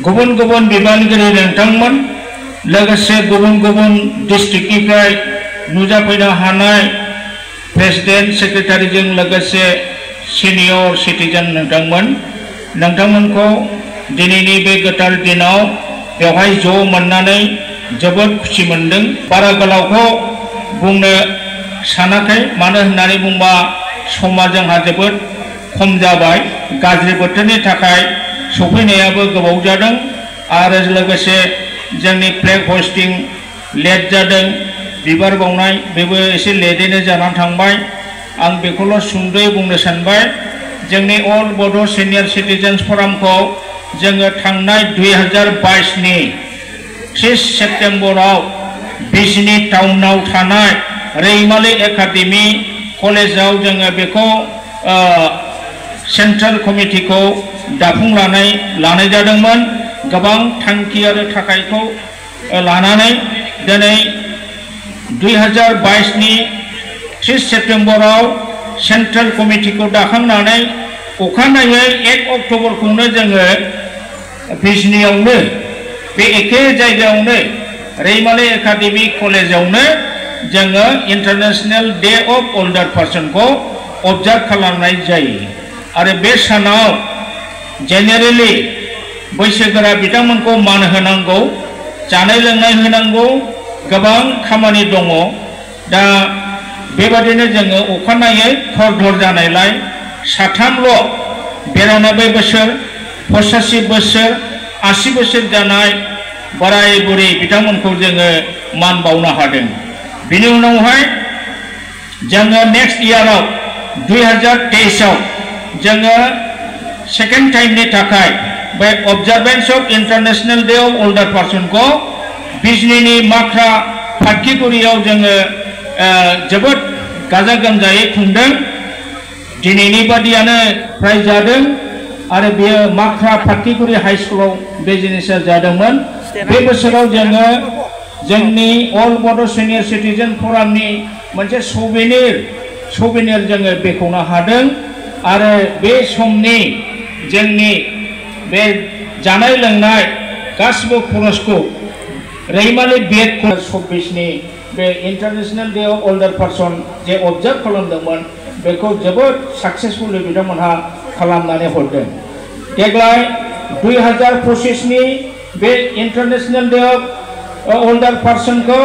गुबुन गुबुन बिबानगिरि नोंथांमोन लोगोसे गुबुन गुबुन डिस्ट्रिक्टनिफ्राय नुजाफैनो हानाय प्रेसिडेन्ट सेक्रेटारिजों लोगोसे सिनियर सिटिजेन नोंथांमोनखौ दिनैनि बे गोथार दिनाव बेवहाय ज' मोननानै जोबोद खुसि मोनदों। बारा गोलावखौ बुंनो सानाखै, मानो होननानै बुंबा समा जोंहा जोबोद खम जाबाय। गाज्रि बोथोरनि थाखाय सफैनायाबो गोबाव जादों आरो लोगोसे जोंनि फ्लेग हस्टिं लेट जादों, बिबार बावनाय बेबो एसे लेटैनो जानानै थांबाय। आं बेखौल' सुंद'यै बुंनो सानबाय, जोंनि अल बड' सिनियर सिटिजेन्स फरामखौ जोङो थांनाय 2022नि 30 सेप्तेम्बराव बिजनी टाउनाव थानाय रैमाली एकाडेमी कलेजाव जोङो बेखौ सेन्ट्रेल कमिटिखौ दाफुंलानाय जादोंमोन। गोबां थांखि आरो थाखायखौ लानानै दिनै 2022नि 30 सेप्तेम्बराव सेन्ट्रेल कमिटिखौ दाखांनानै अखानायै 1 अक्ट'बरखौनो जोङो बिजनीयावनो बे एखे जायगायावनो रैमाली एकाडेमी कलेजावनो जोङो इन्टारनेशनेल डे अफ ओल्डार पार्सनखौ अबजार्भ खालामनाय जायो। आरो बे सानाव जेनेरेलि बैसोगोरा बिथांमोनखौ मान होनांगौ, जानाय लोंनाय होनांगौ, गोबां खामानि दङ। दा बेबादिनो जोङो अखानायै खर जानायलाय साथामल' 92 बोसोर, 85 बोसोर, 80 बोसोर जानाय बोराय बुरै बिथांमोनखौ जोङो मान बावनो हादों। बिनि उनावहाय जोङो नेक्स्ट इयाराव 2023आव जोङो सेकेंड टाइमनि थाखाय बे observance of international day of older person को बिजनीनि माख्रा फाटकिगुरियाव जोङो जोबोद गाजा गोमजायै खुंदों। दिनैनि बादियानो फ्राय जादों आरो बेयो माख्रा फाटकिगुरि हाई स्कुलाव बे जिनिसा जादोंमोन। बे बोसोराव जोङो जोंनि अल बड' सिनियर सिटिजेन फरामनि मोनसे सौवेनिर जोङो बेखेवनो हादों आरो बे समनि जोंनि बे जानाय लोंनाय गासिबो खरसखौ रैमाली बीएड कलेज 24नि बे international day of older person जे ऑब्जर्व खालामदोंमोन बेखौ जोबोद सक्सेसफुली बिथांमोनहा खालामनानै हरदों। देग्लाय 2025नि बे international day of older person को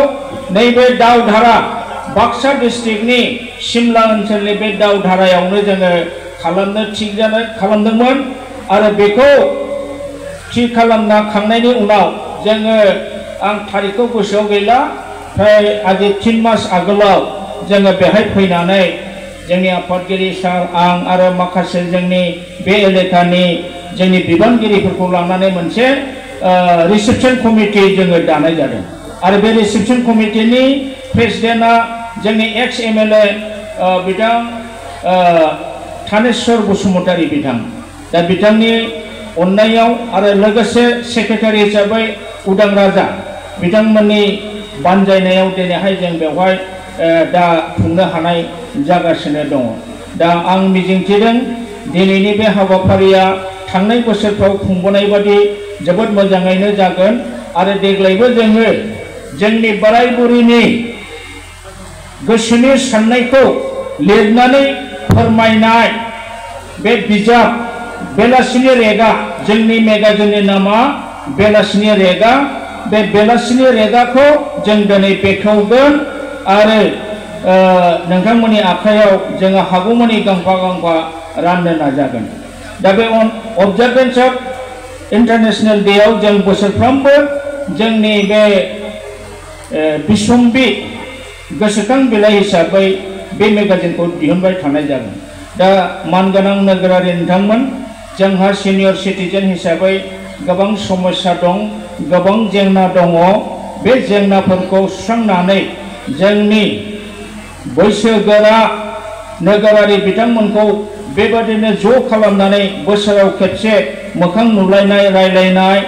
नैबे दावधारा बाक्सा डिस्ट्रिक्टनि सिमला ओनसोलनि बे दावधारायावनो जोङो खालामनो थिग खालामदोंमोन आरो बेखौ थिग खालामना खांनायनि उनाव जोङो आं थारिखखौ गोसोआव गैला, फ्राय आजि 3 मास आगोलाव जोङो बेहाय फैनानै जोंनि आफादगिरि सार आं आरो माखासे जोंनि बे एलेकानि जोंनि बिबानगिरिफोरखौ लानानै मोनसे रिसेप्शन कमिटि जोङो दानाय जादों आरो बे रिसेप्शन कमिटिनि प्रेसिडेन्टआ जोंनि एक्स एमएलए बिथां थानेश्वर बसुमतारी बिथां। दा बिथांनि अननायाव आरो लोगोसे सेक्रेटारि हिसाबै उदां राजा बिथांमोननि बानजायनायाव दिनैहाय जों बेवहाय दा खुंनो हानाय जागासिनो दङ। दा आं मिजिंथिदों दिनैनि बे हाबाफारिया थांनाय बोसोरफ्राव खुंबोनाय बादि जोबोद मोजाङैनो जागोन आरो देग्लायबो जोङो जोंनि बोराय बुरैनि गोसोनि साननायखौ लिरनानै फोरमायनाय बे बिजाब बेलासिनि रेगा, जोंनि मेगाजिननि नामा बेलासिनि रेगा, बे बेलासिनि रेगाखौ जों दिनै बेखेवगोन आरो नोंथांमोननि आखायाव जोङो हागौमानि गांफा राननो नाजागोन। दा बे ऑब्जर्वेंस ऑफ इंटरनेशनल डे आव जों बोसोरफ्रोमबो जोंनि बे बिसम्बि गोसोखां बिलाइ हिसाबै बे मेगाजिनखौ दिहुनबाय थानाय जागोन। दा मानगोनां नोगोरारि नोंथांमोन, जोंहा सिनियर सिटिजेन हिसाबै गोबां समस्या दं, गोबां जेंना दङ। बे जेंनाफोरखौ सुस्रांनानै जोंनि बैसोगोरा नोगोरारि बिथांमोनखौ बेबादिनो ज' खालामनानै बोसोराव खेबसे मोखां नुलायनाय रायलायनाय,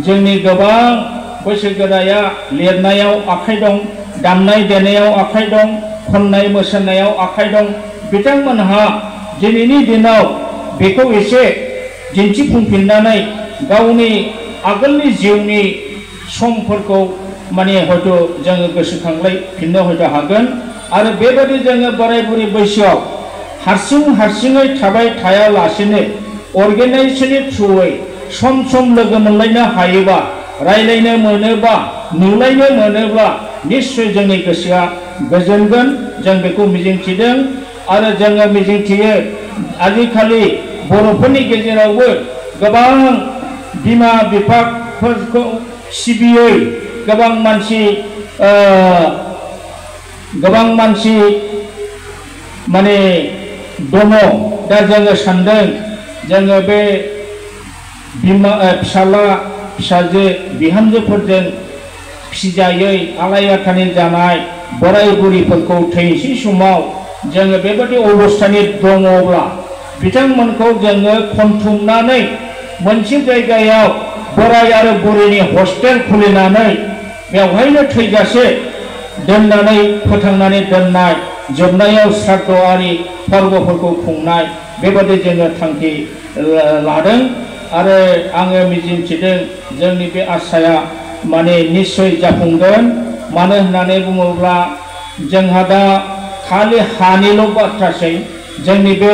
जोंनि गोबां बैसोगोराया लिरनायाव आखाइ दं, दामनाय देनायाव आखाइ दं, खननाय मोसानायाव आखाइ दं, बिथांमोनहा दिनैनि दिनाव बेखौ एसे दिन्थिफुंफिननानै गावनि आगोलनि जिउनि समफोरखौ माने हयथ' जोङो गोसोखांलायफिननो हयथ' हागोन आरो बेबायदि जोङो बोराय बुरै बैसोआव हारसिङै थाबाय थायालासेनो अर्गेनाइजेशननि थ्रुयै सम सम लोगो मोनलायनो हायोबा रायलायनो मोनोबा नुलायनो मोनोब्ला निश्चय जोंनि गोसोआ गोजोनगोन जों बेखौ मिजिंथिदों आरो जोङो मिजिंथियो आजिखालि बर'फोरनि गेजेरावबो गोबां बिमा बिफाफोरखौ सिबियै गोबां मानसि माने दङ दा जोङो सानदों जोङो बे बिमा फिसाला फिसाजो बिहामजोफोरजों फिजायै आलायआथानि जानाय बोराय बुरिफोरखौ थैनोसै समाव जोङो बेबायदि अबस्थानि दङब्ला बिथांमोनखौ जोङो खनथुमनानै मोनसे जायगायाव बोराय आरो बुरैनि हस्टेल खुलिनानै बेवहायनो थैजासे दोननानै फोथांनानै दोननाय जोबनायाव श्राद्धआरि फोरबोफोरखौ खुंनाय बेबायदि जोङो थांखि लादों आरो आङो मिजिंथिदों जोंनि बे आसाया माने निश्चय जाफुंगोन मानो होननानै बुङोब्ला जोंहा दा खालि हानिल' बाथ्रासै जोंनि बे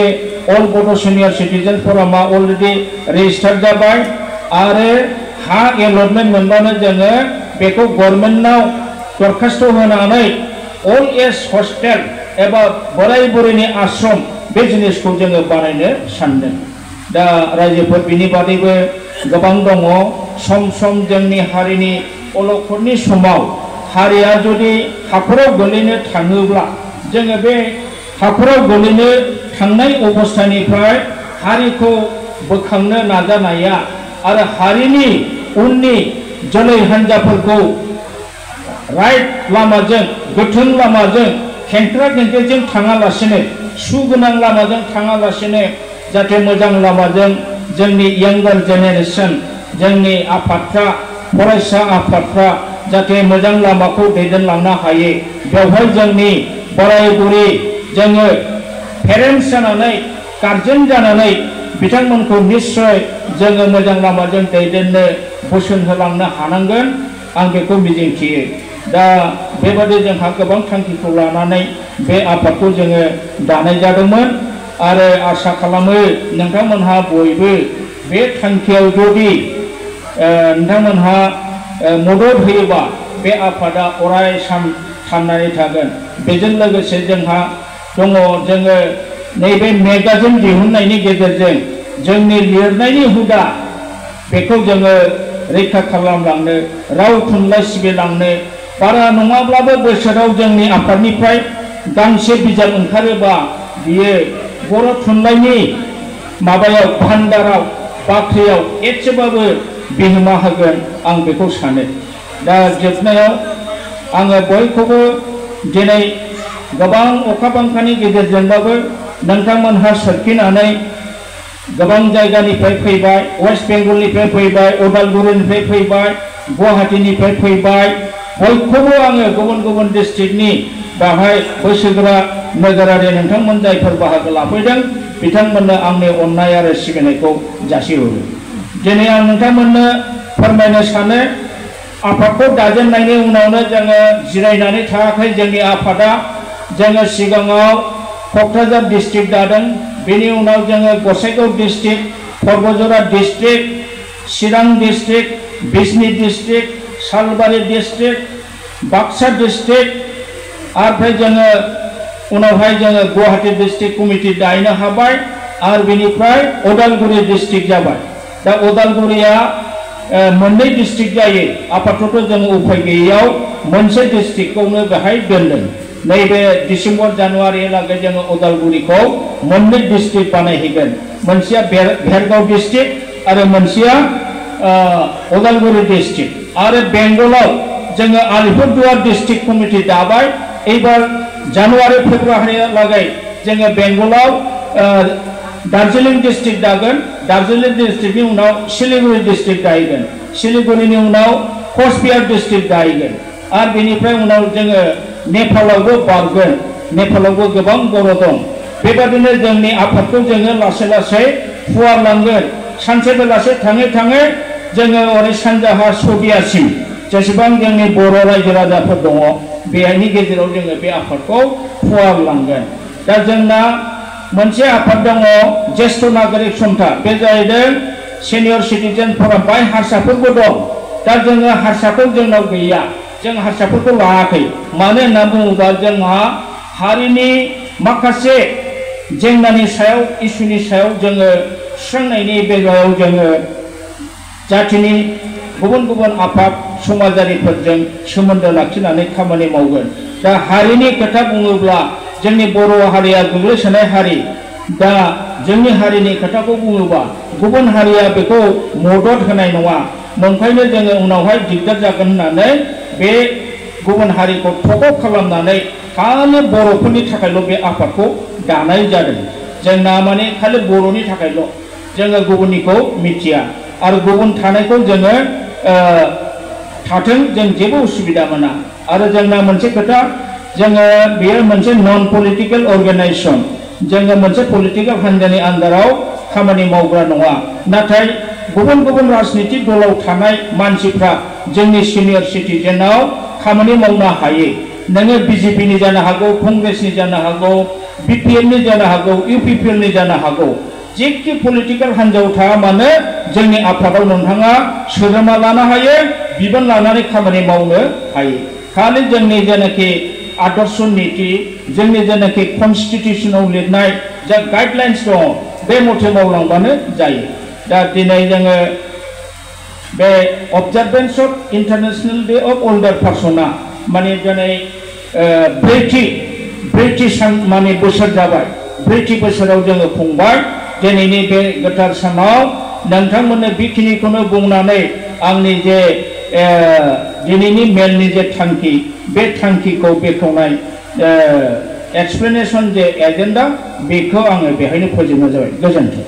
अल बड' सिनियर सिटिजेन फरामा अलरेडि रेजिस्टार जाबाय आरो हा एलटमेन्ट मोनबानो जोङो बेखौ गभर्नमेन्टनाव दरखास्त होनानै अल्ड एज हस्टेल एबा बोराय बुरैनि आश्रम बे जिनिसखौ जोङो बानायनो सानदों दा रायजोफोर बिनि बादैबो गोबां दङ सम सम जोंनि हारिनि अलखदनि समाव हारिया जुदि हाखराव गोलैनो थाङोब्ला जोङो बे हाखराव गोलैनो थांनाय अबस्थानिफ्राय हारिखौ बोखांनो नाजानाया आरो हारिनि उननि जोलै हान्जाफोरखौ राइट लामाजों गोथों लामाजों खेंख्रा खेंख्रिजों थाङालासिनो सुगोनां लामाजों थाङालासिनो जाहाथे मोजां लामाजों जोंनि यंगार जेनेरेशन जोंनि आफादफ्रा फरायसा आफादफ्रा जाहाथे मोजां लामाखौ दैदेनलांनो हायो बेवहाय जोंनि बोराय बुरै जोङो पेरेन्ट्स जानानै गार्जेन जानानै बिथांमोनखौ निश्चय जोङो मोजां लामाजों दैदेननो बोसोन होलांनो हानांगोन आं बेखौ मिजिंथियो दा बेबादि जोंहा गोबां थांखिखौ लानानै बे आफादखौ जोङो दानाय जादोंमोन आरो आसा खालामो नोंथांमोनहा बयबो बे थांखियाव जुदि नोंथांमोनहा मदद होयोबा बे आफादा अराय सम थांनानै थागोन बेजों लोगोसे जोंहा दङ जोङो नैबे मेगाजिन दिहुननायनि गेजेरजों जोंनि लिरनायनि हुदा बेखौ जोङो रैखा खालामलांनो राव थुनलाइ सिबिलांनो बारा नङाब्लाबो बोसोराव जोंनि आफादनिफ्राय गांसे बिजाब ओंखारोबा बियो बर' थुनलाइनि माबायाव भान्डाराव बाख्रियाव एसेबाबो बिहोमा होगोन आं बेखौ सानो दा जोबनायाव आङो बयखौबो दिनै गोबां अखा बांखानि गेजेरजोंबाबो नोंथांमोनहा सोरखिनानै गोबां जायगानिफ्राय फैबाय वेस्ट बेंगलनिफ्राय फैबाय उदालगुरिनिफ्राय फैबाय गुवाहाटीनिफ्राय फैबाय बयखौबो आङो गुबुन गुबुन डिस्ट्रिक्टनि बाहाय बैसोगोरा नोगोरारि नोंथांमोन जायफोर बाहागो लाफैदों बिथांमोननो आंनि अननाय आरो सिबिनायखौ जासिहरो दिनै आं नोंथांमोननो फोरमायनो सानो आफादखौ दाजेननायनि उनावनो जोङो जिरायनानै थायाखै जोंनि आफादा जोङो सिगाङाव क'क्राझार डिस्ट्रिक्ट दादों बेनि उनाव जोङो गसाइगाव डिस्ट्रिक्ट पर्बजरा डिस्ट्रिक्ट चिरां डिस्ट्रिक्ट बिजनी डिस्ट्रिक्ट सालबारि डिस्ट्रिक्ट बाक्सा डिस्ट्रिक्ट आरो जोङो उनावहाय जोङो गुवाहाटी डिस्ट्रिक्ट कमिटि दायनो हाबाय आरो बेनिफ्राय उदालगुरि डिस्ट्रिक्ट जाबाय दा उदालगुरिया मोननै डिस्ट्रिक्ट जायो आपातत जोङो उफाय गैयैयाव मोनसे डिस्ट्रिक्टखौनो बेहाय दोनदों नैबे डिसेम्बर जानुवारि लागै जोङो उदालगुरिखौ मोननै डिस्ट्रिक्ट बानायहैगोन मोनसेया भेरगाव डिस्ट्रिक्ट आरो मोनसेया उदालगुरि डिस्ट्रिक्ट आरो बेंगलाव जोङो आलिपुरदुवार डिस्ट्रिक्ट कमिटि दाबाय एबार जानुवारि फेब्रुवारि लागै जोङो बेंगलाव दार्जिलिं डिस्ट्रिक्ट दागोन दार्जिलिं डिस्ट्रिक्टनि उनाव सिलिगुरि डिस्ट्रिक्ट दाहैगोन सिलिगुरिनि उनाव कचबिहार डिस्ट्रिक्ट दाहैगोन आरो बेनिफ्राय उनाव जोङो नेपालावबो बारगोन नेपालावबो गोबां बर' दं बेबादिनो जोंनि आफादखौ जोङो लासै लासै फुवारलांगोन सानसे बेलासे थाङै थाङै जोङो ओरै सानजाहा सबियासिम जेसेबां जोंनि बर' रायजो राजाफोर दङ बेनि गेजेराव जोङो बे आफादखौ फुवारलांगोन। दा जोंना मोनसे आफाद दङ ज्येष्ठ नागरिक सन्था, बे जाहैदों सिनियर सिटिजेन फराम, बाय हारसाफोरबो दं। दा जोङो हारसाफोर जोंनाव गैया, जों हारसाफोरखौ लायाखै। मानो होनना बुङोब्ला जोंहा हारिनि माखासे जेंनानि सायाव इसुनि सायाव जोङो सुस्रांनायनि बेलायाव जोङो जातिनि गुबुन गुबुन आफाद समाजारिफोरजों सोमोन्दो लाखिनानै खामानि मावगोन। दा हारिनि खोथा बुङोब्ला जोंनि बर' हारिया गोग्लैसोनाय हारि। दा जोंनि हारिनि खोथाखौ बुङोबा गुबुन हारिया बेखौ मदद होनाय नङा। नंखायनो जोङो उनावहाय दिगदार जागोन होननानै बे गुबुन हारिखौ थख' खालामनानै खालि बर'फोरनि थाखायल' बे आफादखौ दानाय जादों। जोंना माने खालि बर'नि थाखायल', जोङो गुबुननिखौ मिथिया। आरो गुबुन थानायखौ जोङो थाथों, जों जेबो उसुबिदा मोना। आरो जोंना मोनसे खोथा, जोङो बेयो मोनसे नन पलिटिकेल अर्गेनाइजेसन, जोङो मोनसे पलिटिकेल हान्जानि आन्दाराव खामानि मावग्रा नङा। नाथाय गुबुन गुबुन राजनितिक दलाव थानाय मानसिफ्रा जोंनि सिनियर सिटिजेनाव खामानि मावनो हायो। नोङो बिजेपिनि जानो हागौ, कंग्रेसनि जानो हागौ, बिपिएलनि जानो हागौ, इउपिपिएलनि जानो हागौ। जेखि पलिटिकेल हान्जायाव थाया मानो जोंनि आफादाव नोंथाङा सोद्रोमा लानो हायो, बिबान लानानै खामानि मावनो हायो। खालि जोंनि जेनाखि आदर्श नीति, जोंनि जेनाखि कनस्टिटिउसनाव लिरनाय जा गाइडलाइन्स दङ बे मथे मावलांबानो जायो। दा दिनै जोङो बे अबजारभेन्स अफ इन्टारनेशनेल डे अफ ओल्डार पार्सना माने दिनै ब्रैथि सान माने बोसोर जाबाय, ब्रैथि बोसोराव जोङो खुंबाय। दिनैनि बे गोथार सानाव नोंथांमोननो बेखिनिखौनो बुंनानै आंनि जे दिनैनि मेलनि जे थांखि, बे थांखिखौ बेखेवनाय एक्सप्लेनेसन जे एजेन्डा, बेखौ आङो बेहायनो फोजोबनाय जाबाय। गोजोन्थों।